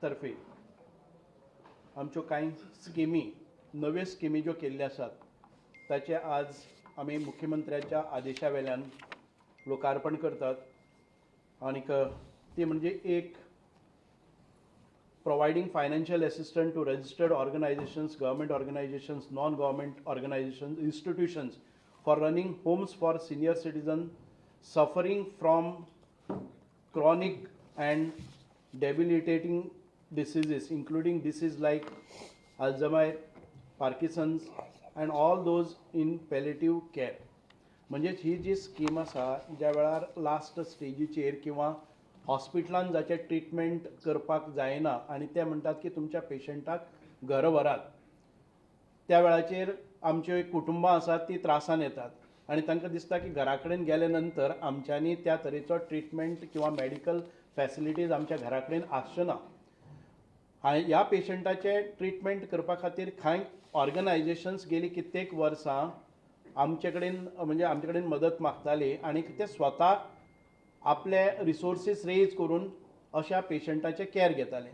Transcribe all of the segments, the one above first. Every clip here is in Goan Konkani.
तर्फे आमच्यो कांय स्किमी, नव्यो स्किमी ज्यो केल्ल्यो आसात ताचें आज आमी मुख्यमंत्र्याच्या आदेशा वेल्यान लोकार्पण करतात. आनीक ती म्हणजे एक providing financial assistance to registered organizations, government organizations, non-government organizations, institutions for running homes for senior citizens suffering from chronic and debilitating diseases, including diseases like Alzheimer's, Parkinson's, and all those in palliative care. म्हणजेच ही जी स्कीम आसा, ज्या वेळार लास्ट स्टेजीचेर किंवा हॉस्पिटलान जाचें ट्रिटमेंट करपाक जायना आनी ते म्हणटात की तुमच्या पेशंटाक घर व्हरात, त्या वेळाचेर आमच्यो कुटुंबां आसात ती त्रासान येतात आनी तांकां दिसता की घरा कडेन गेले नंतर आमच्यांनी त्या तरेचो ट्रिटमेंट किंवा मेडिकल फॅसिलिटीज आमच्या घरा कडेन आसच्यो ना. ह्या पेशंटाचें ट्रिटमेंट करपा खातीर कांय ऑर्गनायजेशन्स गेली कित्येक वर्सां आमचे कडेन, म्हणजे आमचे कडेन मदत मागताली आनी ते स्वता आपले रिसोर्सीस रेज करून अशा पेशंटाचें कॅर घेताले.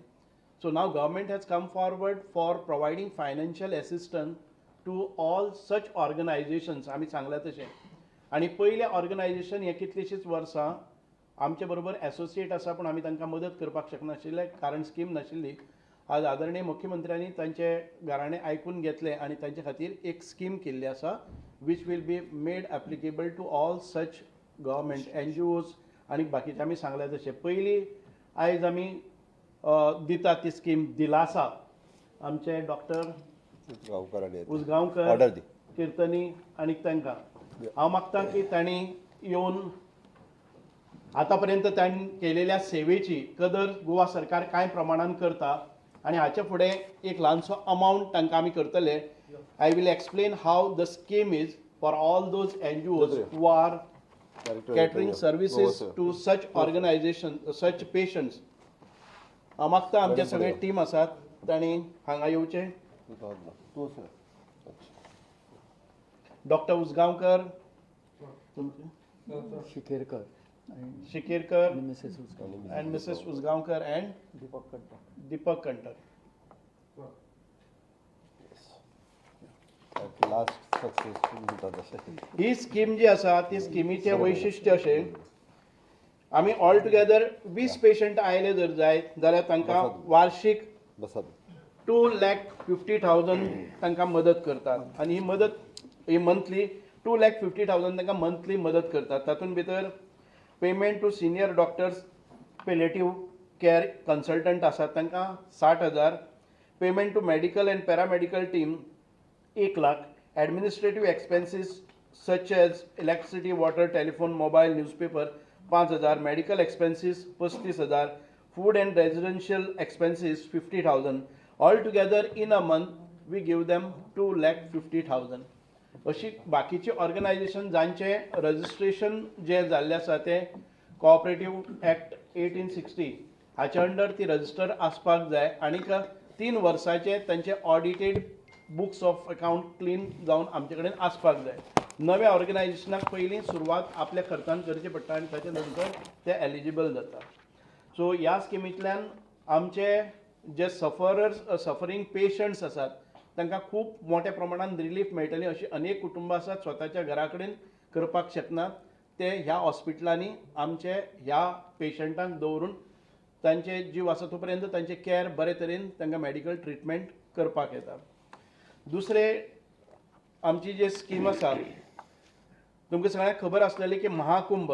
So now government has come forward for providing financial assistance to all such organizations. आमी सांगलां तशें आनी पयलें ऑर्गनायजेशन हें कितलींशींच वर्सां आमचे बरोबर एसोसिएट आसा, पूण आमी तांकां मदत करपाक शकनाशिल्ले कारण स्कीम नाशिल्ली. आज आदरणीय मुख्यमंत्र्यांनी तांचे गाराणें आयकून घेतलें आनी तांचे खातीर एक स्कीम केल्ली आसा, which will be made applicable to all such government NGOs आनी बाकीचे आमी सांगल्या तशें. पयलीं आयज आमी दिता ती स्कीम दिलासा आमचे डॉक्टर गांवकर. उसगांवकर. ऑर्डर दी. किर्तनी आनी तांकां हांव मागता की तांणी येवन आतां पर्यंत तांणी केलेल्या सेवेची कदर गोवा सरकार कांय प्रमाणान करता आनी हाचे फुडें एक ल्हानसो अमावंट तांकां आमी करतले. I will explain how the scheme is for all those NGOs who are catering services to such organization, such patients. हांव मागता आमचे सगळे टीम आसात तांणी हांगा येवचें. तूं सर. डॉक्टर उसगांवकर, तुमचे शिकेरकर आणि शिकेरकर Mrs Usgaonkar. And Mrs. Usgaonkar and Deepak Kantak. Deepak Kantak. Last successful म्हणटा तशें. ही स्कीम जी आसा ती स्किमीचें वैशिश्ट्य अशें, आमी ऑल टुगेदर 20 पेशंट आयले जर जायत जाल्यार तांकां वार्षीक बसात. 2,50,000 तांकां मदत करतात आनी ही मदत ही मंथली 2,50,000 तांकां मंथली मदत करतात. तातूंत भितर payment to senior doctors, palliative care consultant आसात तांकां 60,000, payment to medical and paramedical team 1 lakh, administrative expenses such as electricity, water, telephone, mobile, newspaper 5,000, medical expenses 35,000, food and residential expenses 50,000. All together in a month we give them 2,50,000. अशी बाकीचे ऑर्गनायजेशन जांचे रजिस्ट्रेशन जे जाल्लें आसा तें कॉपरेटीव एक्ट 1860 हाच्या अंडर ती रजिस्टर आसपाक जाय आनीक 3 वर्साचे तांचे audited books of account clean जावन आमचे कडेन आसपाक जाय. नव्या ऑर्गनायजेशनाक पयलीं सुरवात आपल्या खर्चान करची पडटा आनी ताच्या नंतर ते एलिजिबल जाता. सो ह्या स्किमींतल्यान आमचे जे सफरर्स, सफरींग पेशंट्स आसात तांकां खूब मोठ्या प्रमाणान रिलीफ मेळटली. अशी अनेक कुटुंबां आसात, स्वताच्या घरा कडेन करपाक शकनात, ते ह्या हॉस्पिटलांनी आमचे ह्या पेशंटांक दवरून तांचे जीव आसा तो पर्यंत तांचे कॅर बरे तरेन तांकां मेडिकल ट्रिटमेंट करपाक येता. दुसरें आमची जी स्कीम आसा, तुमकां सगळ्यांक खबर आसलेली की महाकुंभ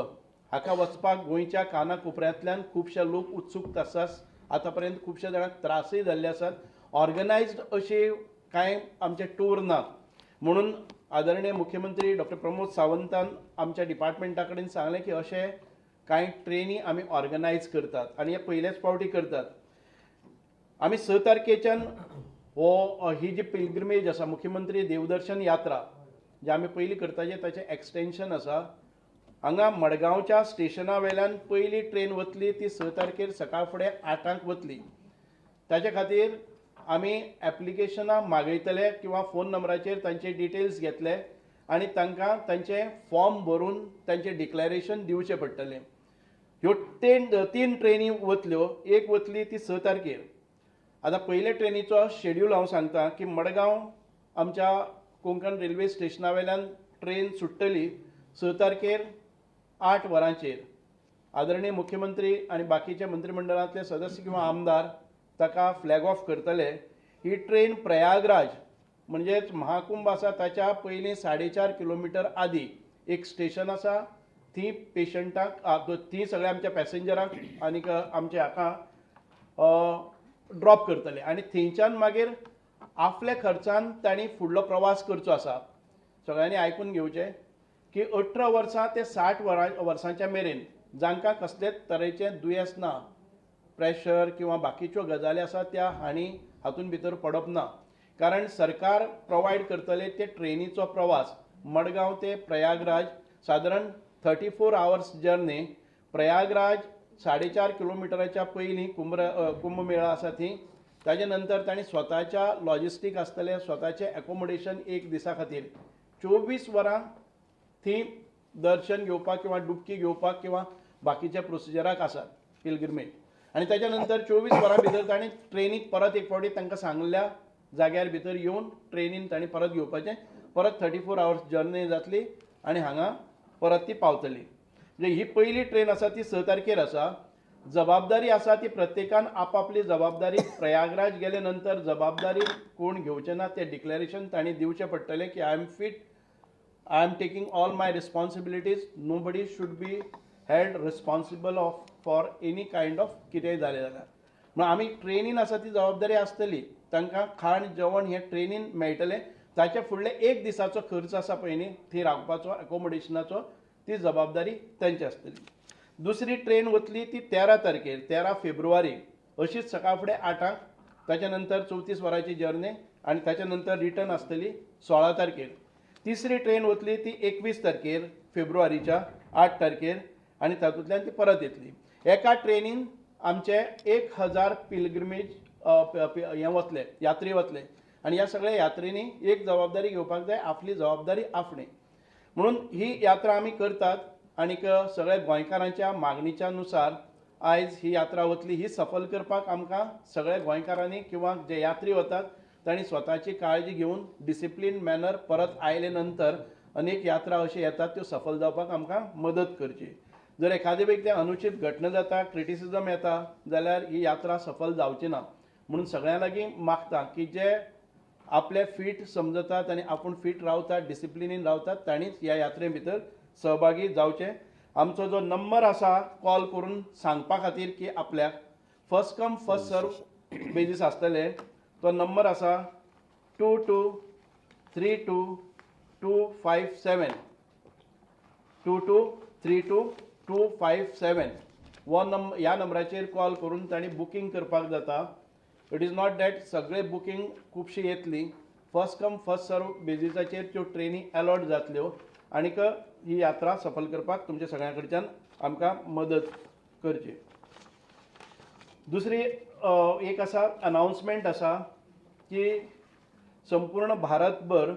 हाका वचपाक गोंयच्या काना कोपऱ्यांतल्यान खुबशे लोक उत्सूक आसात. आतां पर्यंत खुबश्या जाणांक त्रासय जाल्ले आसात. ऑर्गनायज्ड अशी कांय आमचे टूर नात म्हणून आदरणीय मुख्यमंत्री डॉक्टर प्रमोद सावंतान आमच्या डिपार्टमेंटा कडेन सांगलें की अशे कांय ट्रेनी आमी ऑर्गनायज करतात आनी हे पयलेच फावटी करतात आमी. 6 तारखेच्यान हो ही जी पिलग्रिमेज आसा, मुख्यमंत्री देवदर्शन यात्रा जे आमी पयलीं करताचे ताचें एक्सटेन्शन आसा. हांगा मडगांवच्या स्टेशना वेल्यान पयली ट्रेन वतली ती 6 तारखेर सकाळ फुडें 8 वतली. ताचे खातीर आमी एप्लिकेशनां मागयतले किंवा फोन नंबराचेर तांचे डिटेल्स घेतले आनी तांकां तांचे फॉर्म भरून तांचें डिक्लेरेशन दिवचें पडटलें. ह्यो तीन ट्रेनी वतल्यो. एक वतली ती 6 तारखेर. आतां पयले ट्रेनीचो शेड्यूल हांव सांगता की मडगांव आमच्या कोंकण रेल्वे स्टेशना वेल्यान ट्रेन सुट्टली 6 तारखेर 8 वरांचेर. आदरणीय मुख्यमंत्री आनी बाकीचे मंत्रिमंडळांतले सदस्य किंवा आमदार ताका फ्लॅग ऑफ करतले. ही ट्रेन प्रयागराज म्हणजेच महाकुंभ आसा ताच्या पयलीं 4.5 किलोमिटर आदी एक स्टेशन आसा, थंय पेशंटाक, थंय सगळ्या आमच्या पॅसेंजरांक आनीक आमच्या हाका ड्रॉप करतले आनी थंयच्यान मागीर आपल्या खर्चान तांणी फुडलो प्रवास करचो आसा. सगळ्यांनी आयकून घेवचें की 18 वर्सां ते 60 वर्सांच्या मेरेन जांकां कसलेच तरेचें दुयेंस ना, प्रेशर किंवा बाकीच्यो गजाली आसा त्या हांणी हातूंत भितर पडप ना, कारण सरकार प्रोवायड करतले ते ट्रेनीचो प्रवास मडगांव ते प्रयागराज सादारण 34 आवर्स जर्नी. प्रयागराज 4.5 किलोमिटराच्या पयलीं कुंभमेळा आसा थंय. ताजे नंतर तांणी स्वताच्या लॉजिस्टीक आसतलें, स्वताचें एकोमोडेशन एक दिसा खातीर 24 वरां थंय दर्शन घेवपाक किंवा डुबकी घेवपाक किंवा बाकीच्या प्रोसिजराक आसात पिलग्रिमेज. आनी ताच्या नंतर 24 वरां भितर तांणी ट्रेनीक परत एक फावटी तांकां सांगल्या जाग्यार भितर येवन ट्रेनीन तांणी परत घेवपाचें. परत 34 आवर्स जर्नी जातली आनी हांगा परत ती पावतली. म्हणजे ही पयली ट्रेन आसा ती 6 तारखेर आसा. जबाबदारी आसा ती प्रत्येकान आपापली जबाबदारी प्रयागराज गेले नंतर जबाबदारी कोण घेवचे ना तें डिक्लेरेशन तांणी दिवचें पडटलें की I am fit, I am taking all my responsibilities, nobody should be held responsible of for any kind of कितेंय जालें जाल्यार. म्हणून आमी ट्रेनीन आसा ती जबाबदारी आसतली, तांकां खाण जेवण हें ट्रेनीन मेळटलें. ताच्या फुडले एक दिसाचो खर्च आसा पळय न्ही, थंय रावपाचो एकोमोडेशनाचो, ती जबाबदारी तांची आसतली. दुसरी ट्रेन वतली ती 13 तारखेर, 13 फेब्रुवारी, अशीच सकाळ फुडें 8, ताच्या नंतर 34 वरांची जर्नी आनी ताच्या नंतर रिटर्न आसतली 16 तारखेर. तिसरी ट्रेन वतली ती 21 तारखेर फेब्रुवारीच्या 8 तारखेर आनी तातूंतल्यान ती परत येतली. एका ट्रेनीन आमचे 1000 पिलग्रिमेज हें वतले, यात्री वतले आनी ह्या सगळ्या यात्रेंनी एक जबाबदारी घेवपाक जाय, आपली जबाबदारी आपणे. म्हणून ही यात्रा आमी करतात आनीक सगळ्या गोंयकारांच्या मागणीच्या नुसार आयज ही यात्रा वतली. ही सफल करपाक आमकां सगळ्या गोंयकारांनी किंवा जे यात्री वतात तांणी स्वताची काळजी घेवन डिसिप्लीन मॅनर परत आयले नंतर अनेक यात्रा अश्यो येतात त्यो सफल जावपाक आमकां मदत करची. जर एखादे वेळी तें अनुचीत घटना जाता, क्रिटिसिजम येता जाल्यार ही यात्रा सफल जावची ना. म्हणून सगळ्यां लागीं मागता की जे आपले फीट समजतात आनी आपूण फीट रावतात, डिसिप्लिनीन रावतात, तांणीच ह्या यात्रे भितर सहभागी जावचें. आमचो जो नंबर आसा कॉल करून सांगपा खातीर की आपल्याक first come first serve basis आसतले, तो नंबर आसा 2 2 3 2 2 5 7 2 2 3 2 2 5 7 हो नंबर. ह्या नंबराचेर कॉल करून तांणी बुकींग करपाक जाता. It is not that सगळे बुकींग खुबशी येतली, फर्स्ट कम फर्स्ट सर्व बेजीसाचेर त्यो ट्रेनी अलॉट जातल्यो आनीक ही यात्रा सफल करपाक तुमच्या सगळ्यां कडच्यान आमकां मदत करची. दुसरी एक आसा अनावन्समेंट आसा की संपूर्ण भारतभर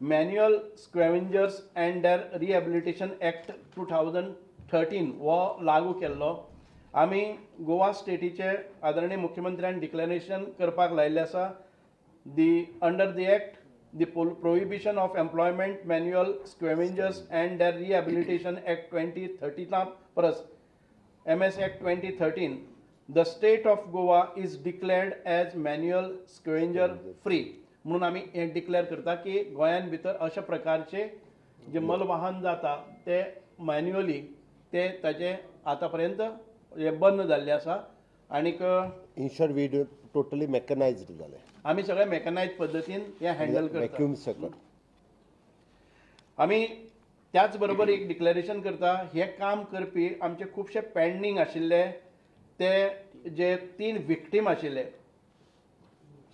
manual scavengers and their rehabilitation act 2013 हो लागू केल्लो. आमी गोवा स्टेटीचे आदरणीय मुख्यमंत्र्यान डिक्लेरेशन करपाक लायिल्लें आसा. The under the act the prohibition of employment manual scavengers and their rehabilitation act 2013 परस MS Act 2013, the state of Goa is declared as manual scavenger free. म्हणून आमी हें डिक्लेअर करता की गोंयान भितर अशा प्रकारचे जे मलवाहन जाता ते मॅन्युअली ते ताजे आतां पर्यंत हे बंद जाल्ले आसा. आनीक in short we totally mechanised जालें, आमी सगळे मेकनायज पद्दतीन हें हँडल करता वॅक्यूम सकट. आमी त्याच बरोबर एक डिक्लेरेशन करता, हें काम करपी आमचे खुबशे पेंडींग आशिल्ले ते जे 3 विक्टीम आशिल्ले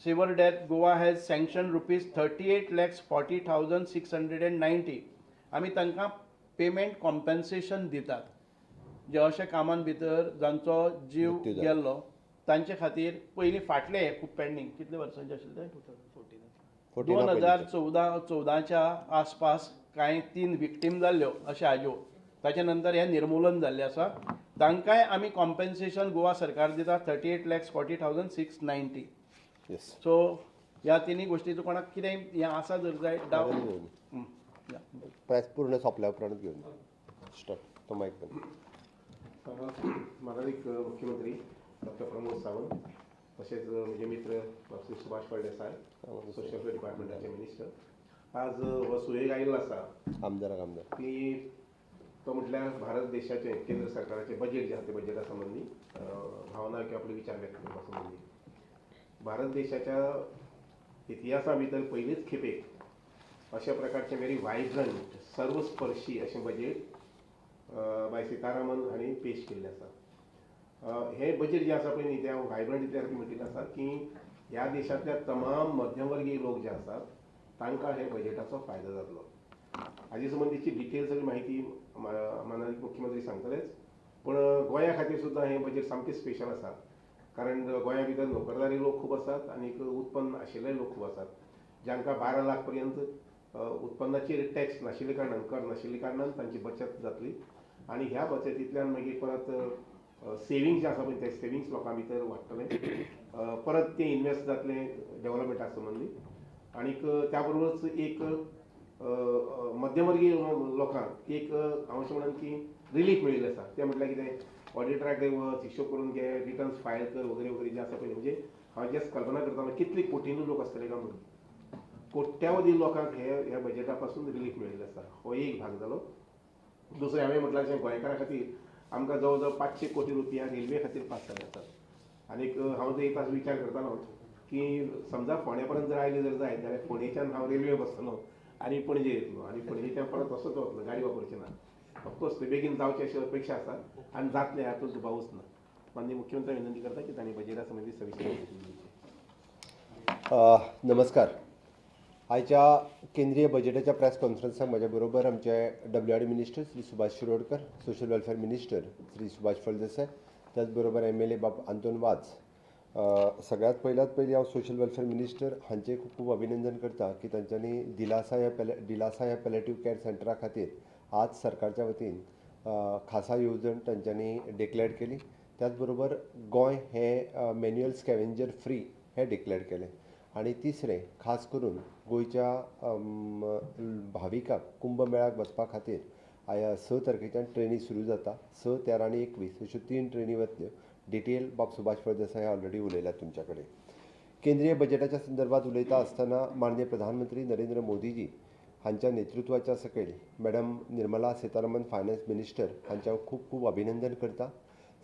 sewer death, Goa has sanction rupees 38,40,690. आमी तांकां पेमेंट कॉम्पेन्सेशन दितात. जे अशे कामान भितर जांचो जीव मृत्यू जालो. गेल्लो तांचे खातीर पयलीं फाटले हे खूब पेंडींग कितले वर्सांचे आशिल्ले, 2014च्या आसपास कांय 3 विक्टीम जाल्ल्यो अशे हाज्यो, ताच्या नंतर हें निर्मूलन जाल्लें आसा. तांकांय आमी कॉम्पेन्सेशन गोवा सरकार दिता 38,40,690. येस. सो ह्या तिन्ही गोष्टीचो कोणाक कितें हें आसा जर जाय डावट. प्रेस पूर्ण सोंपल्या उपरांत घेवन स्टार्ट. तो मायक बंद. मानादीक मुख्यमंत्री डॉक्टर प्रमोद सावंत, तशेंच म्हजे मित्र श्री सुभाष फळदेसाय, सोशल वेलफेअर डिपार्टमेंटाचे मिनिस्टर, आज हो सुयोग आयिल्लो आसा आमदाराक आमदार की तो म्हटल्यार भारत देशाचें केंद्र सरकाराचें बजेट जें आसा, ते बजेटा संबंदी भावना किंवा आपले विचार व्यक्त करपा संबंदी. भारत देशाच्या इतिहासा भितर पयलीच खेपेक अशा प्रकारचें व्हेरी वायब्रंट, सर्वस्पर्शी अशें बजेट बाय सीतारामन हांणी पेश केल्लें आसा. हें बजेट जें आसा पळय न्ही, तें हांव वायब्रंट इतल्या खातीर म्हणटिल्लें आसा की ह्या देशांतल्या तमाम मध्यमवर्गीय लोक जे आसात, तांकां हे बजेटाचो फायदो जातलो. हाजे संबंदीची डिटेल सगळी म्हायती मानादीक मुख्यमंत्री सांगतलेच, पूण गोंया खातीर सुद्दां हें बजेट सामकें स्पेशल आसा, कारण गोंया भितर नोकरदारी लोक खूब आसात आनी उत्पन्न आशिल्ले लोक खूब आसात, जांकां 12 लाख पर्यंत उत्पन्नाचेर टॅक्स नाशिल्ले कारणान, कर नाशिल्ले कारणान तांची बचत जातली आनी ह्या बचतींतल्यान मागीर परत सेविंग्स जे आसा पळय, ते सेविंग्स लोकां भितर वाडटलें, परत तें इन्वेस्ट जातलें डेवलपमेंटा संबंदी. आनीक त्या बरोबरच एक मध्यमवर्गीय लोकांक एक हांव अशें म्हणन की रिलीफ मेळिल्लें आसा. तें म्हटल्यार कितें, ऑडिटरा कडेन वच, हिशोब करून घे, रिटर्न्स फायल कर वगैरे वगैरे जें आसा पळय, म्हणजे हांव जस्ट कल्पना करतालो कितली कोटींनी लोक आसतले काय म्हणून. कोट्यावधी लोकांक हे ह्या बजेटा पासून रिलीफ मेळिल्लें आसा. हो एक भाग जालो. दुसरें, हांवें म्हटलां अशें, गोंयकारां खातीर आमकां जवळ जवळ 500 कोटी रुपया रेल्वे खातीर पास जाल्ले आसात. आनीक हांव जर एक तास विचार करतालो की समजा फोंड्या पर्यंत जर आयले जर जायत जाल्यार फोंडेच्यान हांव रेल्वे बसतलो आनी पणजे येतलो आनी पणजेच्यान परत तसोच वतलो, गाडी वापरची ना. ऑफकोर्स ते बेगीन जावची अशी अपेक्षा आसा आनी जातलें हातूंत दुबावूच ना. माननीय मुख्यमंत्री विनंती करता की तांणी बजेटा संबंदी सविस्तर माहिती दिवची. नमस्कार. आयच्या केंद्रीय बजेटाच्या प्रेस कॉन्फरन्साक म्हज्या बरोबर आमचे W R D minister Shri Subhash Shirodkar, social welfare minister Shri Subhash Phaldesai, त्याच बरोबर एमएलए बाब आंतोन वाज. सगळ्यात पयल्यात पयलीं हांव सोशल वेलफेअर मिनिस्टर हांचें खूब खूब अभिनंदन करता की तांच्यांनी दिलासा ह्या पॅलेटीव केअर सेंटरा खातीर आज सरकारच्या वतीन खासा येवजण तांच्यांनी डिक्लेअर केली. त्याच बरोबर गोंय हें मॅन्युअल स्कॅवेंजर फ्री हें डिक्लेअर केलें आनी तिसरें, खास करून गोंयच्या भाविकांक कुंभमेळ्याक वचपा खातीर 6 तारखेच्यान ट्रेनी सुरू जाता. 6, 13 आनी 21 अश्यो तीन ट्रेनी वतल्यो. डिटेल बाब सुभाष फळदेसाय ऑलरेडी उलयल्यात तुमच्या कडेन. केंद्रीय बजेटाच्या संदर्भात उलयता आसतना माननीय प्रधानमंत्री नरेंद्र मोदीजी हांच्या नेतृत्वाच्या सकयल madam Nirmala Sitharaman finance minister हांच्या खूब खूब अभिनंदन करता.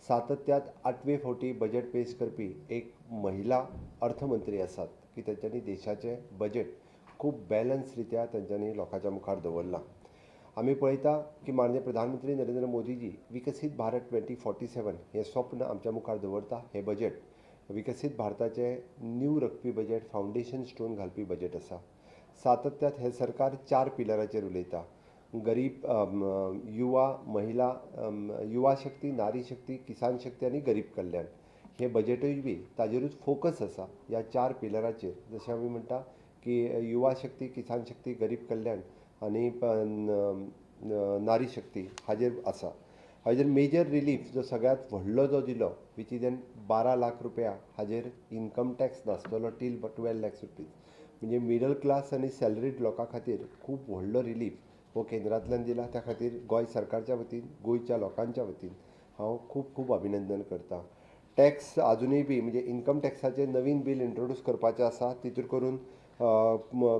सातत्यात आठवे फावटी बजेट पेश करपी एक महिला अर्थमंत्री आसात की तांच्यांनी देशाचें बजेट खूब बॅलन्स रित्या तांच्यांनी लोकांच्या मुखार दवरलां. आमी पळयता की माननीय प्रधानमंत्री नरेंद्र मोदीजी विकसीत भारत 2047 हें स्वप्न आमच्या मुखार दवरता. हें बजेट विकसीत भारताचें नीव रखपी बजेट, फावंडेशन स्टोन घालपी बजेट आसा. सातत्यात हें सरकार चार पिलराचेर उलयता: गरीब, युवा, महिला, युवा शक्ती, नारी शक्ती, किसान शक्ती आनी गरीब कल्याण. हें बजेटूय बी ताजेरूच फोकस आसा, ह्या चार पिलराचेर. जशें आमी म्हणटा की युवा शक्ती, किसान शक्ती, गरीब कल्याण आनी नारी शक्ती हाजेर आसा. हाजेर मेजर रिलीफ जो सगळ्यांत व्हडलो जो दिलो, which is N 12 lakh रुपया हाजेर इन्कम टॅक्स नासतलो टील 12 लॅक्स रुपीज. म्हणजे मिडल क्लास आनी सॅलरीड लोकां खातीर खूब व्हडलो रिलीफ हो केंद्रांतल्यान दिला. त्या खातीर गोंय सरकारच्या वतीन, गोंयच्या लोकांच्या वतीन हांव खूब खूब अभिनंदन करता. टॅक्स आजुनूय बी म्हणजे इन्कम टॅक्साचें नवीन बील इंट्रोड्यूस करपाचें आसा. तितूर करून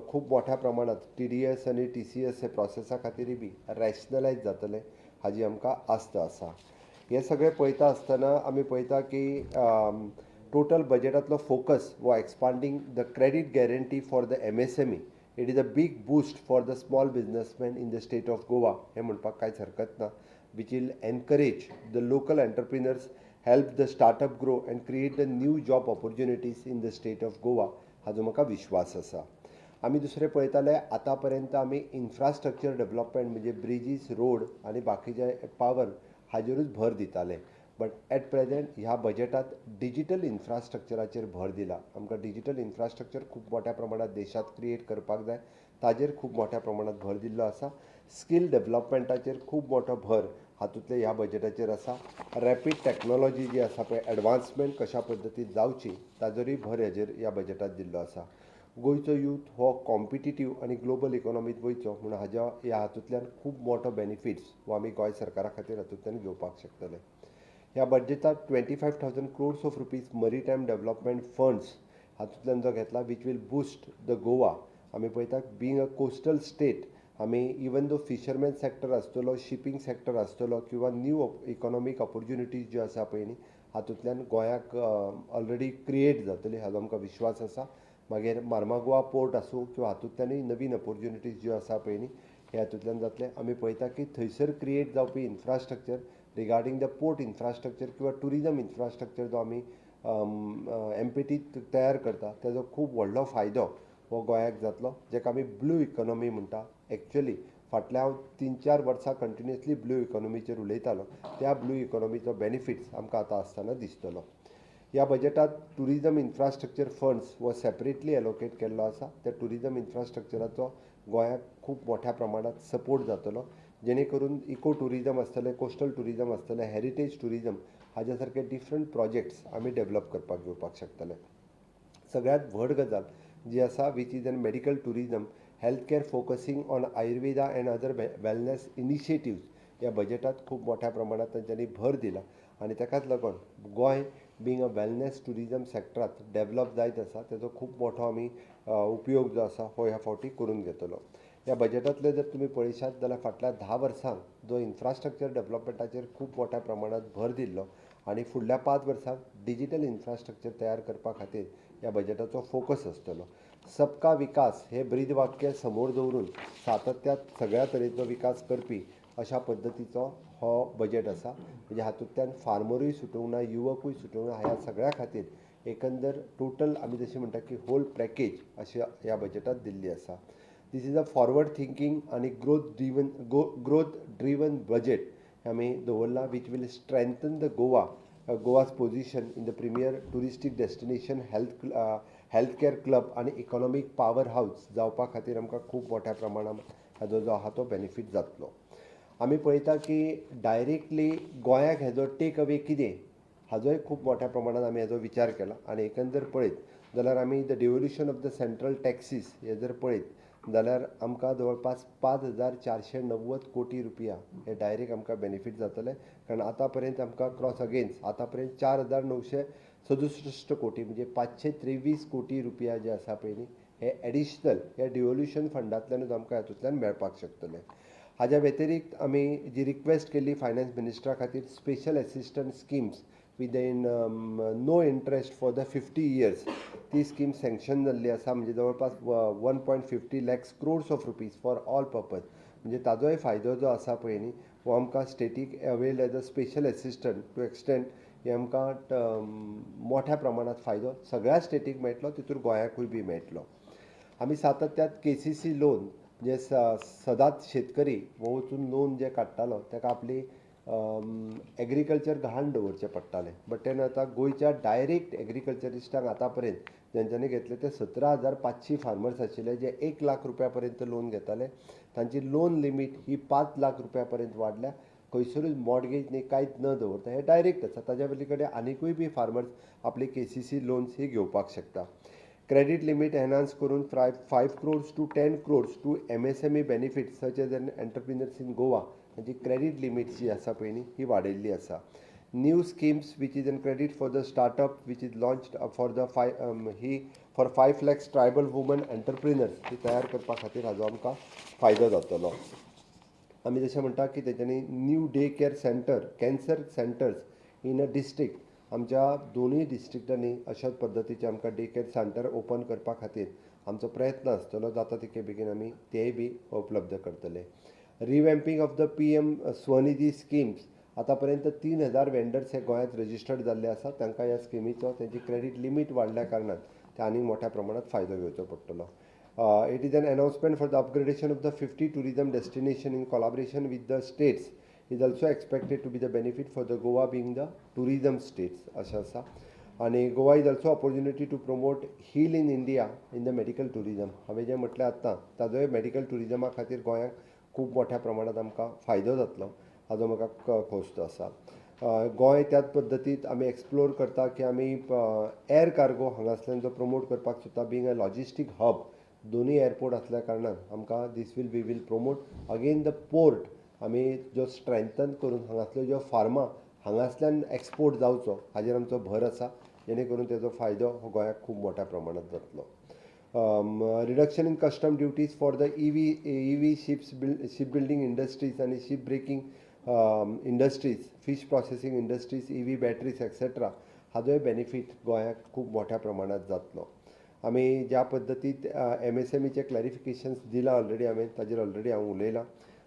खूब मोठ्या प्रमाणात टीडीएस आनी टीसीएस हे प्रोसेसा खातीरय बी रॅशनलायज जातलें हाजी आमकां आस्त आसा. हें सगळें पळयता आसतना आमी पळयता की टोटल बजेटांतलो फोकस हो expanding the credit guarantee for the MSME. It is a big boost for the small businessman in the state of Goa हें म्हणपाक कांयच हरकत ना, which will encourage the local entrepreneurs, help the startup grow and create the new job opportunities in the state of Goa हाजो म्हाका विश्वास आसा. आमी दुसरें पळयताले, आतां पर्यंत आमी इन्फ्रास्ट्रक्चर डेवलपमेंट म्हणजे ब्रिजीस, रोड आनी बाकीचे पावर हाजेरूच भर दिताले, बट एट प्रेजेंट ह्या बजेटांत डिजीटल इन्फ्रास्ट्रक्चराचेर भर दिला. आमकां डिजीटल इन्फ्रास्ट्रक्चर खूब मोठ्या प्रमाणात देशांत क्रिएट करपाक जाय. ताजेर खूब मोठ्या प्रमाणात भर दिल्लो आसा. स्कील डेवलपमेंटाचेर खूब मोठो भर हातूंतले ह्या बजेटाचेर आसा. रॅपीड टॅक्नोलॉजी जी आसा पळय, एडवान्समेंट कशा पद्दतीन जावची ताजोरूय भर हेजेर ह्या बजेटात दिल्लो आसा. गोंयचो यूथ हो कॉम्पिटिटीव आनी ग्लोबल इकॉनॉमीत वयचो म्हणून हाज्या ह्या हातूंतल्यान खूब मोठो बेनिफिट्स हो आमी गोंय सरकारा खातीर हातूंतल्यान घेवपाक शकतले. ह्या बजेटात 25,000 crores of rupees maritime development funds हातूंतल्यान जो घेतला, which will boost the Goa. आमी पळयता, बींग अ कोस्टल स्टेट, आमी इवन दो फिशरमॅन सॅक्टर आसतलो, शिपींग सॅक्टर आसतलो किंवा न्यू इकॉनॉमीक ऑपॉर्च्युनिटीज ज्यो आसा पळय न्ही, हातूंतल्यान गोंयाक ऑलरेडी क्रिएट जातली हाजो आमकां विश्वास आसा. मागीर मार्मागोवा पोर्ट आसूं किंवा हातूंतल्यानूय नवीन ऑपॉर्च्युनिटीज ज्यो आसा पळय न्ही, हे हातूंतल्यान जातले. आमी पळयता की थंयसर क्रिएट जावपी infrastructure regarding the port infrastructure किंवा टुरिजम इन्फ्रास्ट्रक्चर जो आमी एमपीटी तयार करता, तेजो खूब व्हडलो फायदो हो गोंयाक जातलो, जेका आमी ब्लू इकॉनॉमी म्हणटा. एक्चुअली फाटल्या हांव 3-4 वर्सां कंटिन्युअसली ब्लू इकॉनॉमीचेर उलयतालो. त्या ब्लू इकॉनॉमीचो बेनिफिट्स आमकां आतां आसतना दिसतलो. ह्या बजेटात टुरिजम इन्फ्रास्ट्रक्चर फंड्स हो सेपरेटली एलोकेट केल्लो आसा. त्या टुरिजम इन्फ्रास्ट्रक्चराचो गोंयाक खूब मोठ्या प्रमाणात सपोर्ट जातलो, जेणे करून इको टुरिजम आसतलें, कोस्टल टुरिजम आसतलें, हेरिटेज टुरिजम हाज्या सारके डिफरंट प्रोजेक्ट्स आमी डेवलप करपाक घेवपाक शकतले. सगळ्यांत व्हड गजाल जी आसा, which is an medical tourism, health care, focusing on Ayurveda and other wellness initiatives, ह्या बजेटात खूब मोठ्या प्रमाणात तांच्यांनी भर दिला आनी ताकाच लागून Goem being a wellness tourism सॅक्टरात डेवलप जायत आसा. तेजो खूब मोठो आमी उपयोग जो आसा हो ह्या फावटी करून घेतलो. ह्या बजेटांतले जर तुमी पळयशात जाल्यार फाटल्या 10 वर्सांक जो इन्फ्रास्ट्रक्चर डेवलपमेंटाचेर खूब मोठ्या प्रमाणात भर दिल्लो आनी फुडल्या 5 वर्सांक डिजीटल इन्फ्रास्ट्रक्चर तयार करपा खातीर ह्या बजेटाचो फोकस आसतलो. सबका विकास हे ब्रीद वाक्य समोर दवरून सातत्यात सगळ्या तरेचो विकास करपी अशा पद्दतीचो हो बजेट आसा. म्हणजे हातूंतल्यान फार्मरूय सुटूंक ना, युवकूय सुटूंक ना, ह्या सगळ्या खातीर एकंदर टोटल आमी जशें म्हणटा की होल पॅकेज अशें ह्या बजेटात दिल्ली आसा. This is a forward thinking आनी growth driven budget आमी दवरला, which will strengthen the Goa's position in the premier touristic destination, health care hub आनी इकॉनॉमीक पावर हावज जावपा खातीर आमकां खूब मोठ्या प्रमाणात हाजो जो आहा तो बेनिफीट जातलो. आमी पळयता की डायरेक्टली गोंयाक हेजो टेक अवे कितें, हाजोय खूब मोठ्या प्रमाणात आमी हेजो विचार केला. आनी एकंदर पळयत जाल्यार आमी the devolution of the central taxes हे जर पळयत जाल्यार आमकां जवळपास 5490 कोटी रुपया हे डायरेक्ट आमकां बेनिफीट जातले, कारण आतां पर्यंत आमकां क्रॉस अगेन्स्ट आतां पर्यंत 4967 कोटी, म्हणजे 523 कोटी रुपया जे आसा पळय न्ही, हे एडिशनल ह्या डिवोल्युशन फंडांतल्यानूच आमकां हातूंतल्यान मेळपाक शकतले. हाज्या व्यतिरिक्त आमी जी रिक्वेस्ट केल्ली फायनान्स मिनिस्टरा खातीर, special assistance schemes with in no interest for the 50 years, ती स्कीम सँक्शन जाल्ली आसा. म्हणजे जवळपास 1.50 lakhs crores of rupees for all purpose. म्हणजे ताजोय फायदो जो आसा पळय न्ही, हो आमकां static avail as a special assistant to extend हे आमकां मोठ्या प्रमाणात फायदो सगळ्या स्टेटीक मेळटलो, तितून गोंयाकूय बी मेळटलो. आमी सातत्यात केसीसी लोन, जे सदांच शेतकरी हो वचून लोन जे काडटालो, ताका आपली एग्रीकल्चर गहाण दवरचें पडटालें. बट तेन्ना आतां गोंयच्या डायरेक्ट एग्रीकल्चरिस्टांक आतां पर्यंत जेंच्यांनी घेतले ते 17,500 फार्मर्स आशिल्ले, जे 1 लाख रुपया पर्यंत लोन घेताले. तांची लोन लिमीट ही 5 लाख रुपया पर्यंत वाडल्या. खंयसरूच मॉर्गेज न्ही, कांयच न दवरता हे डायरेक्ट आसा. ताज्या पली कडेन आनिकूय बी फार्मर्स आपली केसीसी लोन्स ही घेवपाक शकता. क्रेडीट लिमीट एनहान्स करून 5 crores to 10 crores to MSME benefit such as an entrepreneurs in Goa, तांची क्रेडीट लिमीट जी आसा पळय न्ही, ही वाडयल्ली आसा. New schemes which is an credit for the startup, which is launched for the five he for 5 lakhs tribal women entrepreneurs ही तयार करपा खातीर हाजो आमकां फायदो जातलो. आमी जशें म्हणटा की तेंच्यांनी new day care center, cancer centers in a district, आमच्या दोनूय डिस्ट्रिक्टांनी अशाच पद्दतीचे आमकां डे केअर सेंटर ओपन करपा खातीर आमचो प्रयत्न आसतलो. जाता तितके बेगीन आमी तेय बी उपलब्ध करतले. Revamping of the PM Svanidhi schemes, आतां पर्यंत 3000 वेंडर्स हे गोंयांत रजिस्टर्ड जाल्ले आसा. तांकां ह्या स्किमीचो तेंची क्रेडीट लिमीट वाडल्या कारणान ते आनीक मोठ्या प्रमाणात फायदो घेवचो पडटलो. It is an announcement for the upgradation of the 50 tourism destination in collaboration with the states is also expected to be the benefit for the Goa being the tourism states अशें आसा. आनी Goa is also opportunity to promote heal in India in the medical tourism. हांवें जें म्हटलें आत्तां ताजोय मेडिकल ट्युरिजमा खातीर गोंयाक खूब मोठ्या प्रमाणांत आमकां फायदो जातलो हाजो म्हाका खोस आसा. गोंय त्याच पद्दतीत आमी एक्सप्लोर करता की आमी एअर कार्गो हांगासल्यान जो प्रमोट करपाक सोदता, बींग अ लॉजिस्टीक हब, दोनूय एअरपोर्ट आसल्या कारणान आमकां this will we will promote again the port. आमी जो स्ट्रेंथन करून हांगासल्यो ज्यो फार्मां हांगासल्यान एक्सपोर्ट जावचो हाजेर आमचो भर आसा, जेणे करून तेजो फायदो हो गोंयाक खूब मोठ्या प्रमाणांत जातलो. Reduction in custom duties for the EV ships, ship building industries आनी ship breaking industries, fish processing industries, EV batteries etcetera हाजोय benefit गोंयाक खूब मोठ्या प्रमाणांत जातलो. आमी ज्या पद्दतीत एमएसएमईचे क्लॅरिफिकेशन्स दिलां ऑलरेडी हांवें ताजेर ऑलरेडी हांव उलयलां.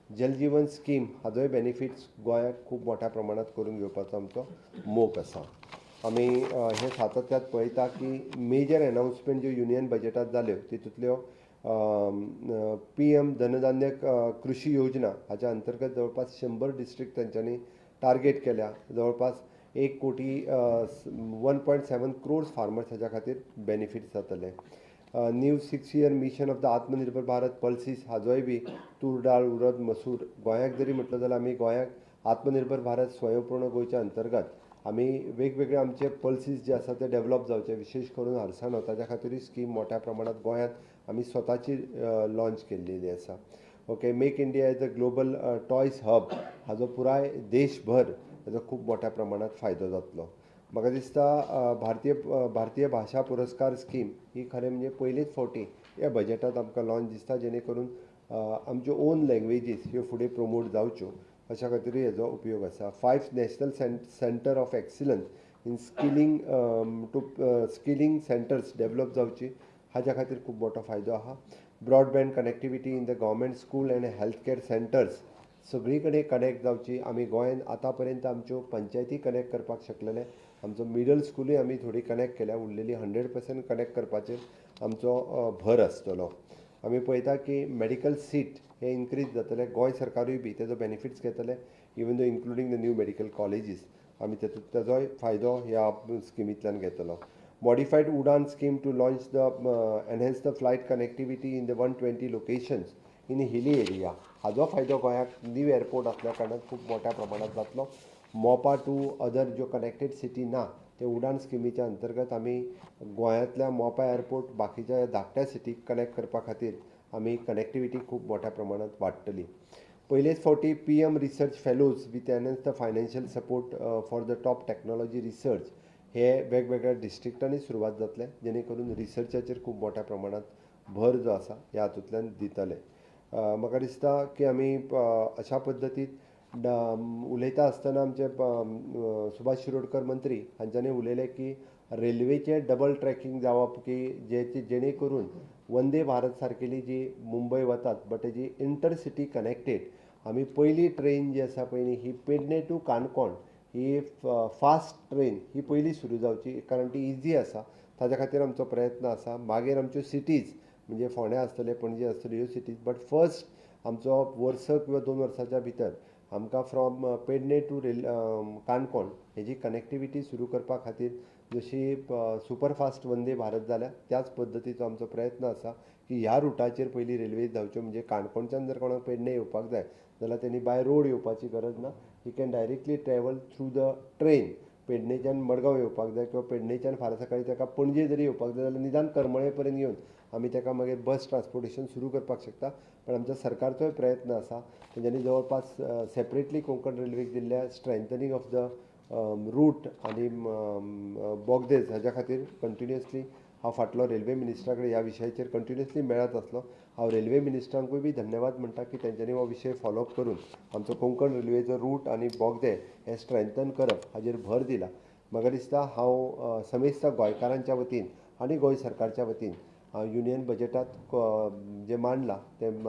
जल जीवन स्कीम हाजोय बेनिफिट्स गोंयाक खूब मोठ्या प्रमाणांत करून घेवपाचो आमचो मोख आसा. आमी हे सातत्यात पळयता की मेजर एनावन्समेंट ज्यो युनियन बजेटात जाल्यो तितूंतल्यो पीएम धनधान्य कृषी योजना हाच्या अंतर्गत जवळपास 100 डिस्ट्रिक्ट तांच्यांनी टार्गेट केल्या. जवळपास 1 कोटी, 1.7 क्रोर्स फार्मर्स हाच्या खातीर बेनिफीट जातले. New 6 year mission of the Atmanirbhar Bharat pulses हाजोय बी तूर डाळ, उडद, मसूर गोंयाक जरी म्हटलं जाल्यार आमी गोंयाक आत्मनिर्भर भारत स्वयंपूर्ण गोंयच्या अंतर्गत आमी वेगवेगळे आमचे पल्सीस जे आसा ते डेवलप जावचे, विशेश करून हरसाणो, ताच्या खातीरूय स्कीम मोठ्या प्रमाणात गोंयांत आमी स्वताची लॉंच केल्लेली आसा. Okay, Make India as a global toys hub हाजो पुराय देशभर हेजो खूब मोठ्या प्रमाणात फायदो जातलो. म्हाका दिसता भारतीय भाशा पुरस्कार स्कीम ही खरें म्हणजे पयलेच फावटी ह्या बजेटांत आमकां लॉंच दिसता, जेणे करून आमच्यो ओन लँग्वेजीस ह्यो फुडें प्रमोट जावच्यो अशा खातीरूय हेजो उपयोग आसा. Five national centre of excellence in skilling to skilling centres develop जावची हाज्या खातीर खूब मोठो फायदो आहा. Broadband connectivity in the government school and health care centres सगळी कडेन कनेक्ट जावची. आमी गोंयान आतां पर्यंत आमच्यो पंचायती कनेक्ट करपाक शकलेले, आमचो मिडल स्कुलूय आमी थोडी कनेक्ट केल्या, उरलेली 100% कनेक्ट करपाचेर आमचो भर आसतलो. आमी पळयता की मेडिकल सीट हे इन्क्रीज जातले, गोंय सरकारूय बी तेजो बेनिफिट्स घेतले, even though including the new medical colleges आमी तेतूंत तेजोय फायदो ह्या स्किमींतल्यान घेतलो. Modified Udan scheme to launch the enhance the flight connectivity in the 120 locations in hilly area हाजो फायदो गोंयाक न्यू एअरपोर्ट आसल्या कारणान खूब मोठ्या प्रमाणात जातलो. मोपा टू अदर ज्यो कनेक्टेड सिटी ना ते उडान स्किमीच्या अंतर्गत आमी गोंयांतल्या मोपा एअरपोर्ट बाकीच्या धाकट्या सिटीक कनेक्ट करपा खातीर आमी कनेक्टिविटी खूब मोठ्या प्रमाणात वाडटली. पयलेच फावटी PM research fellows with enhance the financial support for the top technology research हे वेगवेगळ्या डिस्ट्रिक्टांनी सुरवात जातले, जेणे करून रिसर्चाचेर खूब मोठ्या प्रमाणात भर जो आसा ह्या हातूंतल्यान दितले. म्हाका दिसता की आमी अशा पद्दतीन उलयता आसतना आमचे सुभाष शिरोडकर मंत्री हांच्यांनी उलयलें की रेल्वेचें डबल ट्रॅकिंग जावप की जे जेणे करून वंदे भारत सारकेली जी मुंबय वतात, बट तेजी इंटरसिटी कनेक्टेड आमी पयली ट्रेन जी आसा पळय न्ही, ही पेडणे टू काणकोण ही फास्ट ट्रेन ही पयली सुरू जावची, कारण ती इजी आसा. ताज्या खातीर आमचो प्रयत्न आसा. मागीर आमच्यो सिटीज म्हणजे फोंड्या आसतलें, पणजे आसतल्यो ह्यो सिटीज, बट फर्स्ट आमचो वर्स किंवा 2 वर्साच्या भितर आमकां from Pernem to rail Canacona हेजी कनेक्टिविटी सुरू करपा खातीर जशी सुपरफास्ट वंदे भारत जाल्या त्याच पद्दतीचो आमचो प्रयत्न आसा की ह्या रुटाचेर पयलीं रेल्वे धांवच्यो. म्हणजे काणकोणच्यान जर कोणाक पेडणे येवपाक जाय जाल्यार तेणी बाय रोड येवपाची गरज ना, he can directly travel through the train. पेडणेच्यान Madgaon येवपाक जाय किंवा पेडणेच्यान फाल्यां सकाळीं ताका पणजे जरी येवपाक जाय जाल्यार निदान करमळे पर्यंत येवन आमी ताका मागीर बस ट्रान्सपोर्टेशन सुरू करपाक शकता. पण आमच्या सरकारचोय प्रयत्न आसा, तेंच्यांनी जवळपास सेपरेटली कोंकण रेल्वेक दिल्ल्या स्ट्रेंथनींग ऑफ the route आनी बोगदेज हाज्या खातीर कंटिन्युअसली हांव फाटलो रेल्वे मिनिस्टरा कडेन ह्या विशयाचेर कंटिन्युअसली मेळत आसलो. हांव रेल्वे मिनिस्टरांकूय बी धन्यवाद म्हणटा की तेंच्यांनी हो विशय फॉलोअप करून आमचो कोंकण रेल्वेचो रूट आनी बोगदे हे स्ट्रेंथन करप हाजेर भर दिला. म्हाका दिसता हांव समेस्त गोंयकारांच्या वतीन आनी गोंय सरकारच्या वतीन हांव युनियन बजेटात जें मांडलां तें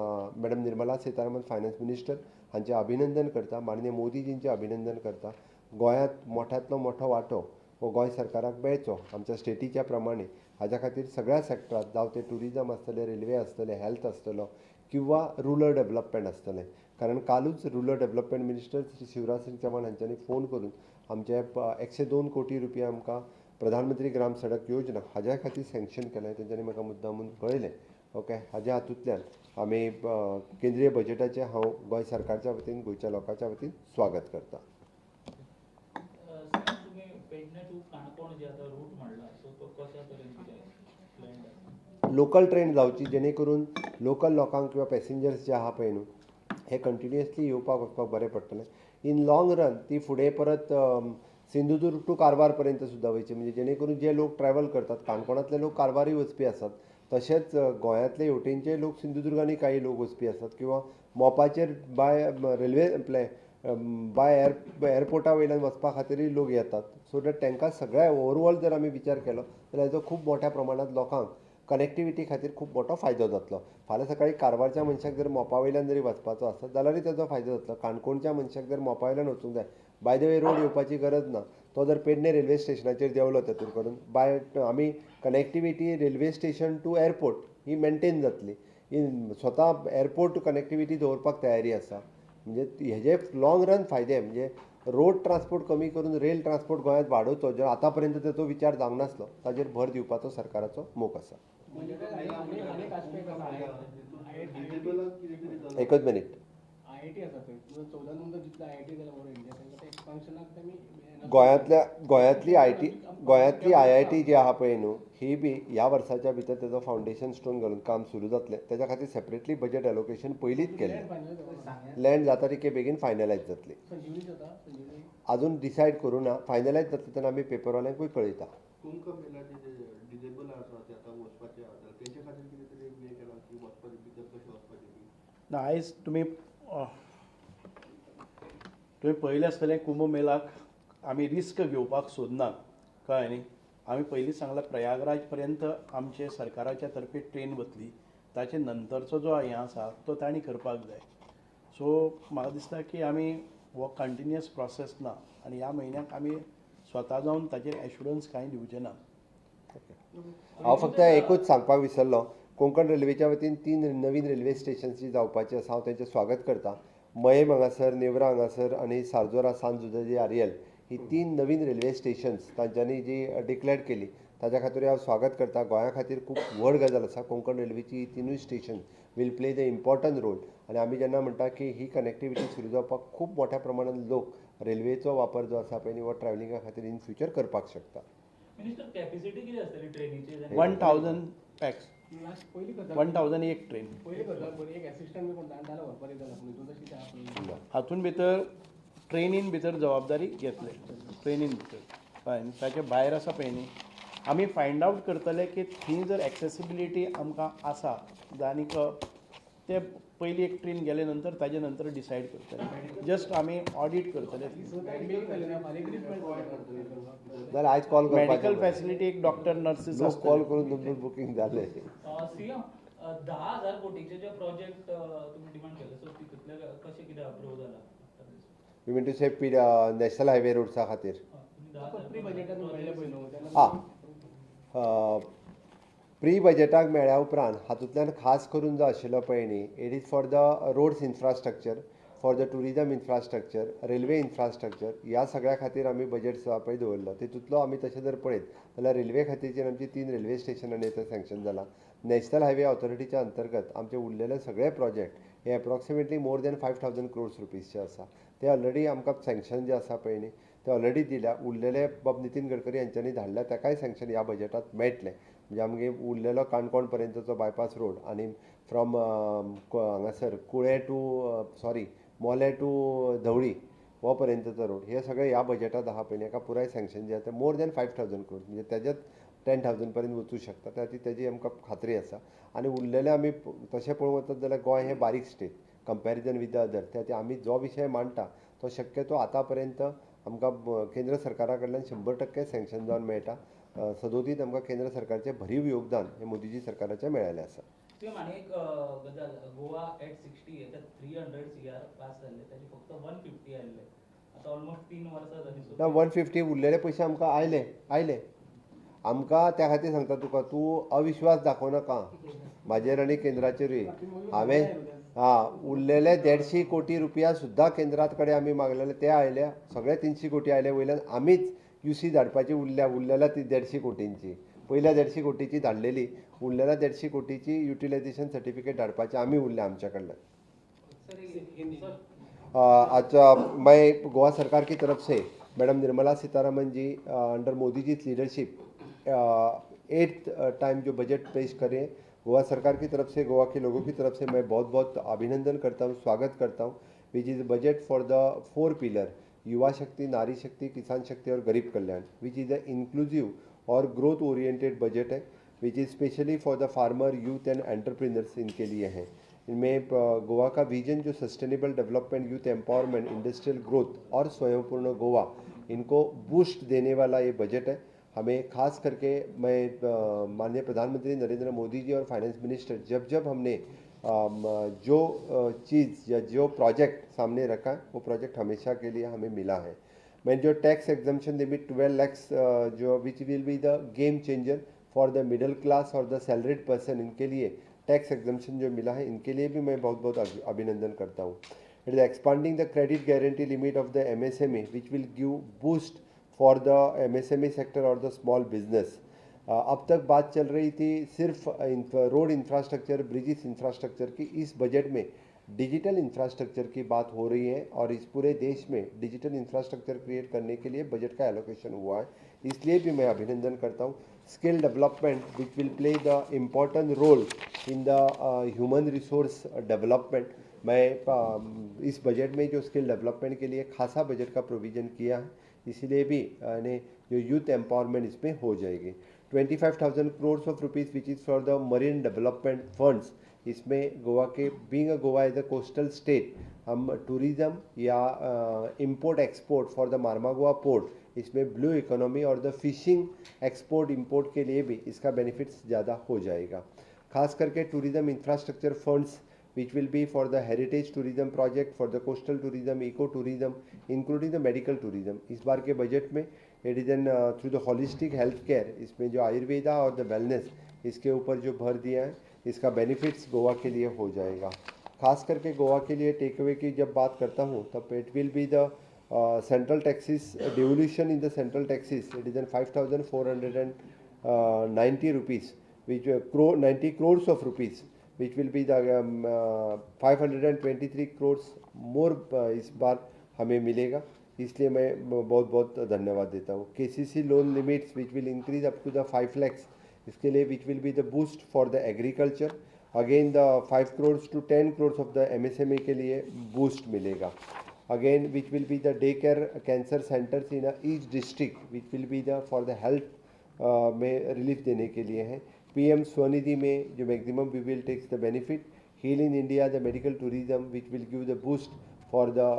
madam Nirmala Sitharaman finance minister हांचें अभिनंदन करता, माननीय मोदीजींचें अभिनंदन करता. गोंयांत मोठ्यांतलो मोठो वांटो हो गोंय सरकाराक मेळचो आमच्या स्टेटीच्या प्रमाणे हाज्या खातीर सगळ्या सॅक्टरांत, जावं तें ट्युरिजम आसतलें, रेल्वे आसतलें, हेल्थ आसतलो किंवा रुरल डेवलपमेंट आसतलें. कारण कालूच rural development minister Shri Shivraj Singh Chauhan हांच्यांनी फोन करून आमचे 102 कोटी रुपया आमकां प्रधानमंत्री ग्राम सडक योजना हाज्या खातीर सँक्शन केलें तेंच्यांनी म्हाका मुद्दामून कळयलें. ओके, हाज्या हातूंतल्यान आमी केंद्रीय बजेटाचें हांव गोंय सरकारच्या वतीन, गोंयच्या लोकांच्या वतीन स्वागत करता. सर, तुम्ही पेडणे टू काणकोण जे आता रूट म्हणला, सो तो कशा तरेन कितें प्लॅन? लोकल ट्रेन जावची, जेणे करून लोकल लोकांक किंवा पॅसेंजर्स जे आहा पळय न्हू, हे कंटिन्युअसली येवपाक वचपाक बरें पडटलें. इन लाँग रन ती फुडें परत सिंधुदुर्ग टू कारवार पर्यंत सुद्दां वयची, म्हणजे जेणे करून जे लोक ट्रॅवल करतात, काणकोणांतले लोक कारवारूय वचपी आसात, तशेंच गोंयांतले हेवटेनचे लोक सिंधुदुर्गांनी काही लोक वचपी आसात किंवा मोपाचेर बाय रेल्वे आपले बाय एअरपोर्टा वयल्यान वचपा खातीरूय लोक येतात. सो that तांकां सगळ्या ओवरऑल जर आमी विचार केलो जाल्यार हेजो खूब मोठ्या प्रमाणांत लोकांक कनेक्टिविटी खातीर खूब मोठो फायदो जातलो. फाल्यां सकाळीं कारवारच्या मनशाक जर मोपा वयल्यान जरी वचपाचो आसत जाल्यारूय ताजो फायदो जातलो. काणकोणच्या मनशाक जर मोपा वयल्यान वचूंक जाय, बाय the way road येवपाची गरज ना, तो जर पेडणे रेल्वे स्टेशनाचेर देंवलो तेतूर करून बाय आमी connectivity railway station to airport he maintain जातली. ही स्वता एअरपोर्ट कनेक्टिविटी दवरपाक तयारी आसा. म्हणजे हेजे लाँग रन फायदे म्हणजे रोड ट्रान्सपोर्ट कमी करून रेल ट्रान्सपोर्ट गोंयांत वाडोवचो, जो आतां पर्यंत ताचो विचार जावंक नासलो, ताजेर भर दिवपाचो सरकाराचो मोख आसा. आनी एकच मिनीट. आयआयटी आसा थंय 2014 नंतर जितले आयआयटी जाल्या बरो इंडिया, तांकां ते एक्सपान्शनाक तेमी गोंयांतल्या गोंयांतली IT गोंयांतली आयआयटी जी आहा पळय न्हू, ही बी ह्या वर्साच्या भितर तेजो फावंडेशन स्टोन घालून काम सुरू जातलें. तेज्या खातीर सेपरेटली बजेट एलोकेशन पयलींच केल्लें. फायनल जावना? लँड जाता तितके बेगीन फायनलायज जातली. संजीवनी जाता, संजीवनी? अजून डिसायड करूं ना. फायनलायज जातलें तेन्ना आमी पेपरवाल्यांकूय कळयता. कुंभ मेळाचे जे डिजेबल आसा, ते आतां वचपाचे आसा जाल्यार तेंच्या खातीर कितें तरी एक हें केलां की वचपाचें भितर कशें वचपाचें बी? ना, आयज तुमी पळयलें आसतलें, कुंभमेळाक आमी रिस्क घेवपाक सोदनात, कळ्ळें न्ही? आमी पयलींच सांगलां, प्रयागराज पर्यंत आमचे सरकाराच्या तर्फे ट्रेन वतली, ताचे नंतरचो जो हें आसा तो तांणी करपाक जाय. सो म्हाका दिसता की आमी हो कंटिन्युअस प्रोसेस ना आनी ह्या म्हयन्याक आमी स्वता जावन ताचेर एश्युरन्स कांय दिवचे ना. हांव फक्त एकूच सांगपाक विसरलो. कोंकण रेल्वेच्या वतीन तीन नवीन रेल्वे स्टेशन्स जी जावपाची आसा, हांव तेंचें स्वागत करता. मयेम हांगासर, नेवरा हांगासर आनी सारजोरा सान जुजे दे आरियल ही तीन नवीन रेल्वे स्टेशन्स तांच्यांनी जी डिक्लेअर केली, ताच्या खातीर हांव स्वागत करता. गोंया खातीर खूब व्हड गजाल आसा. कोंकण रेल्वेची ही तिनूय station will play the important role आनी आमी जेन्ना म्हणटा की ही कनेक्टिविटी सुरू जावपाक खूब मोठ्या प्रमाणान लोक रेल्वेचो वापर जो आसा पळय न्ही, हो ट्रॅवलिंगा खातीर इन फ्युचर करपाक शकता. मिनिस्टर, कॅपॅसिटी कितें आसतली ट्रेनीची? 1000 पॅक्स. लास्ट पयली गजाल 1000 एक ट्रेन. पयली गजाल बरी, एक एसिस्टंट बी कोण जाण जाल्यार व्हरपाक दितालो, पूण हितून तशी ते आहा. हातून भितर ट्रेनीन भितर जबाबदारी घेतले, ट्रेनीन भितर, कळ्ळें न्ही? ताचे भायर आसा पळय न्ही, आमी फायंड आवट करतले की थंय जर एक्सेसिबिलिटी आमकां आसा आनीक ते पयली एक ट्रेन गेले नंतर ताजे नंतर डिसायड करतले. जस्ट आमी ऑडीट करतले. जाल्यार आयज कॉल मेडिकल करपाचें. फॅसिलिटी, एक डॉक्टर, नर्सीस. लोक कॉल करून तुमचें बुकींग जालें. सीएम, 10,000 कोटीचे जे प्रोजेक्ट तुम्ही डिमांड केले, सो तितूंतले कशें कितें अप्रूव जाला? You mean to say P national highway रोड्सा खातीर? तुम्ही 10,000 प्री बजेटान मेळ्ळें पळय न्हू तेन्ना. आं, प्री बजेटाक मेळ्ळ्या उपरांत हातूंतल्यान खास करून जो आशिल्लो पळय न्ही, it is for the roads infrastructure, for the tourism infrastructure, railway infrastructure, ह्या सगळ्या खातीर आमी बजेट पळय दवरलो. तितूंतलो आमी तशें जर पळयत जाल्यार रेल्वे खातीरची आमची तीन रेल्वे स्टेशनांनी आतां सँक्शन जालां. नॅशनल हायवे ऑथॉरिटीच्या अंतर्गत आमचे उरलेले सगळे प्रोजेक्ट हे approximately more than 5000 crores रुपीजचे आसा. ते ऑलरेडी आमकां सँक्शन जे आसा पळय न्ही, ते ऑलरेडी दिल्या. उरलेले बाब नितीन गडकरी हांच्यांनी धाडल्या, ताकाय सँक्शन ह्या बजेटात मेळटलें. म्हणजे आमगे उरलेलो काणकोण पर्यंतचो बायपास रोड आनी फ्रॉम हांगासर कुळे टू, सॉरी, मोले टू धवळी हो पर्यंतचो रोड, हे सगळे ह्या बजेटात आहा पळय, हेका पुराय सँक्शन जे आसा मोर दॅन 5000 क्रोर्स, म्हणजे तेज्यात 10,000 पर्यंत वचूं शकता. त्या खातीर तेजी आमकां खात्री आसा. आनी उरलेले आमी तशें पळोवंक वचत जाल्यार गोंय हें बारीक state comparison with the other. त्या खातीर आमी जो विशय मांडटा तो शक्यतो आतां पर्यंत आमकां केंद्र सरकारा कडल्यान 100% सँक्शन जावन मेळटा. सदोदीत आमकां केंद्र सरकारचें भरीव योगदान हें मोदीजी सरकाराचें मेळ्ळेलें आसा. सीएम, आनी एक गजाल, गोवा एट 60 हेच्यात 300 सीआर पास जाल्ले, ताचे फक्त 150 आयिल्ले. आतां ऑलमोस्ट 3 वर्सां जालीं. ना, 150 उरलेले पयशे आमकां आयले, आयले आमकां. त्या खातीर सांगता तुका, तूं अविश्वास दाखोवं नाका म्हाजेर आनी केंद्राचेरूय. हांवें हां उरलेले 150 कोटी रुपया सुद्दां केंद्रात कडेन आमी मागलेले, ते आयले. सगळे 300 कोटी आयले. वयल्यान आमीच युसी धाडपाची उरल्या, उरलेल्या ती 150 कोटींची, पयल्या 150 कोटीची धाडलेली, उरलेल्या 150 कोटीची युटिलायझेशन सर्टिफिकेट धाडपाची आमी उरल्या आमच्या कडल्यान. आज मैं गोवा सरकार की तरफ से madam Nirmala Sitharaman ji under Modi ji leadership 8th time जो बजट पेश करें, गोवा सरकार की तरफ से, गोवा के लोगों की तरफ से मैं बहुत बहुत अभिनंदन करता हूँ, स्वागत करता हूँ. Which is budget for the 4 pillar, Yuva Shakti, Nari Shakti, Kisan Shakti और Garib Kalyan, which is a inclusive और ग्रोथ ओरिएंटेड बजट है, which is specially for the farmer, youth and entrepreneurs इनके लिए हैं. इनमें गोवा का विजन जो sustainable development, youth empowerment, industrial growth और स्वयंपूर्ण गोवा, इनको बूस्ट देने वाला ये बजट है. हमें खास करके मैं माननीय प्रधानमंत्री नरेंद्र मोदी जी और फाइनेंस मिनिस्टर, जब जब हमने जो चीज़ या जो प्रोजेक्ट सामने रखा है वो प्रोजेक्ट हमेशा के लिए हमें मिला है. मैं जो टैक्स एग्जम्पशन लिमिट 12 lakhs जो which will be the game changer for the middle class Aur the salaried person, इनके लिए टैक्स एग्जम्पशन जो मिला है इनके लिए भी मैं बहुत बहुत अभिनंदन करता हूँ. It is expanding the credit guarantee limit of the MSME, which will give boost for the MSME sector Aur the small business. अब तक बात चल रही थी सिर्फ रोड इंफ्रास्ट्रक्चर, ब्रिजेस इंफ्रास्ट्रक्चर की, इस बजट में डिजिटल इंफ्रास्ट्रक्चर की बात हो रही है और इस पूरे देश में डिजिटल इंफ्रास्ट्रक्चर क्रिएट करने के लिए बजट का एलोकेशन हुआ है, इसलिए भी मैं अभिनंदन करता हूँ. Skill development which will play the important role in the human resource development, मैं इस बजट में जो स्किल डेवलपमेंट के लिए खासा बजट का प्रोविज़न किया है, इसीलिए भी यानी जो यूथ एम्पावरमेंट इसमें हो जाएगी. 25,000 crore of rupees which is for the marine development funds, इसमें गोवा के being a Goa is a coastal state, हम टूरिज़्म या import export for the Mormugao port, इसमें ब्लू इकोनॉमी और the fishing export import के लिए भी इसका बेनिफिट्स ज़्यादा हो जाएगा. खास करके tourism infrastructure funds which will be for the heritage tourism project, for the coastal tourism, eco tourism, including the medical tourism. Is bar K budget में it is an through the holistic health care, इसमें जो आयुर्वेदा और the wellness इसके ऊपर जो भर दिया है, इसका बेनिफिट्स गोवा के लिए हो जाएगा. खास करके गोवा के लिए टेक अवे की जब बात करता हूँ तब it will be the central taxes devolution in the central taxes, it is an 5,490 rupees which 90 crores of rupees, which will be the 523 crores more is bar हमें मिलेगा, इसलिए मैं बहुत बहुत धन्यवाद देता हूँ. KCC loan limits which will increase up to the 5 lakhs, इसके लिए which will be the boost for the agriculture. Again the 5 crores to 10 crores of the MSME K लिए बूस्ट मिलेगा. Again which will be the day care cancer centers in each district, which will be the for the health में रिलीफ देने के लिए है. पीएम स्वनिधि में जो maximum we will takes the benefit. Heal in India the medical tourism which will give the boost for the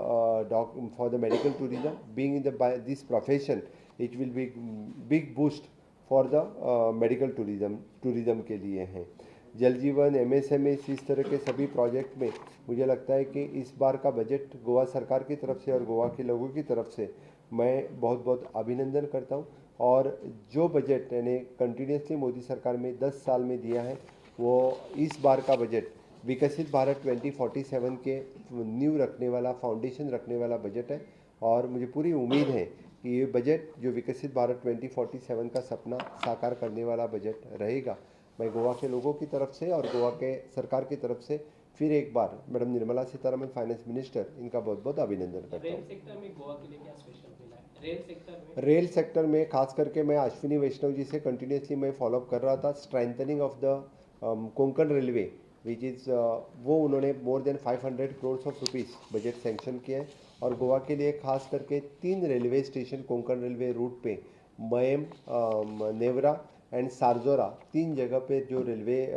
doc for the medical tourism, being in the by this profession it will be big boost for the medical tourism K लिए हैं. जल जीवन, एमएसएमई, इस तरह के सभी प्रोजेक्ट में मुझे लगता है कि इस बार का बजट गोवा सरकार की तरफ से और गोवा के लोगों की तरफ से मैं बहुत बहुत अभिनंदन करता हूँ. और जो बजट यानी कंटिन्यूसली मोदी सरकार में 10 साल में दिया है, वो इस बार का बजट विकसित भारत 2047 के नींव रखने वाला, फाउंडेशन रखने वाला बजट है. और मुझे पूरी उम्मीद है कि ये बजट जो विकसित भारत 2047 का सपना साकार करने वाला बजट रहेगा. मैं गोवा के लोगों की तरफ से और गोवा के सरकार की तरफ से फिर एक bar madam Nirmala Sitharaman finance minister इनका बहुत बहुत अभिनंदन करता रेल हूँ. सेक्टर में गोवा के लिए क्या स्पेशल मिला है? रेल सेक्टर में रेल सेक्टर में खास करके मैं अश्विनी वैष्णव जी से कंटिन्यूसली मैं फॉलोअप कर रहा था. Strengthening of the Konkan railway which is वो उन्होंने more than 500 crores of rupees budget sanction किया है. और गोवा के लिए खास करके 3 railway station Konkan railway route पे मयम, नेवरा एंड सारजोरा, 3 जगह पे जो रेलवे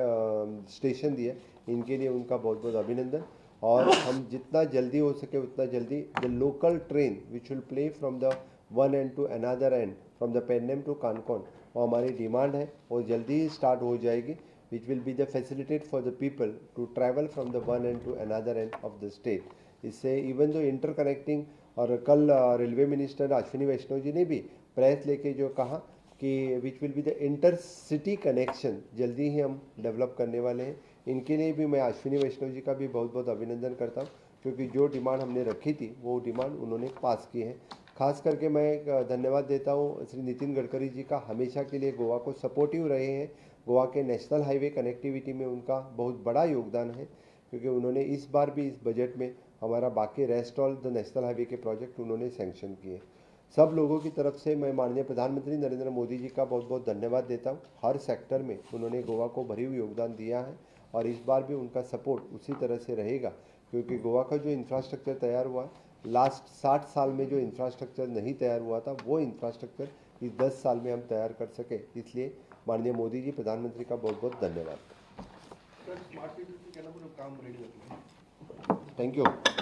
स्टेशन दिए, इनके लिए उनका बहुत बहुत अभिनंदन. और हम जितना जल्दी हो सके उतना जल्दी the local train which will play from the one end to another end, from the Pernem to Canacona, वो हमारी डिमांड है, वो जल्दी ही स्टार्ट हो जाएगी, which will be the facilitate for the people to travel from the one end to another end of the state. इससे इवन दो इंटरकनेक्टिंग, और कल रेलवे मिनिस्टर अश्विनी वैष्णव जी ने भी प्रेस लेके जो कहा कि which will be the inter city connection जल्दी ही हम डेवलप करने वाले हैं, इनके लिए भी मैं अश्विनी वैष्णव जी का भी बहुत बहुत अभिनंदन करता हूँ, क्योंकि जो डिमांड हमने रखी थी वो डिमांड उन्होंने पास की है. खास खास करके मैं एक धन्यवाद देता हूँ श्री नितिन गडकरी जी का, हमेशा के लिए गोवा को सपोर्टिव रहे हैं। Goa K national highway connectivity में उनका बहुत बड़ा योगदान है, क्योंकि उन्होंने इस बार भी इस बजट में हमारा बाकी rest all the national highway K project उन्होंने सैंक्शन किए। सब लोगों की तरफ से मैं माननीय प्रधानमंत्री नरेंद्र मोदी जी का बहुत बहुत धन्यवाद देता हूँ। हर सेक्टर में उन्होंने गोवा को भरीव योगदान दिया है और इस बार भी उनका सपोर्ट उसी तरह से रहेगा, क्योंकि गोवा का जो इंफ्रास्ट्रक्चर तैयार हुआ है, लास्ट 60 साल में जो इंफ्रास्ट्रक्चर नहीं तैयार हुआ था, वो इंफ्रास्ट्रक्चर इस 10 साल में हम तैयार कर सके। इसलिए माननीय मोदी जी, प्रधानमंत्री का बहुत बहुत धन्यवाद। सर, स्मार्ट सिटी केन्ना काम रेडी जातलें? Thank you.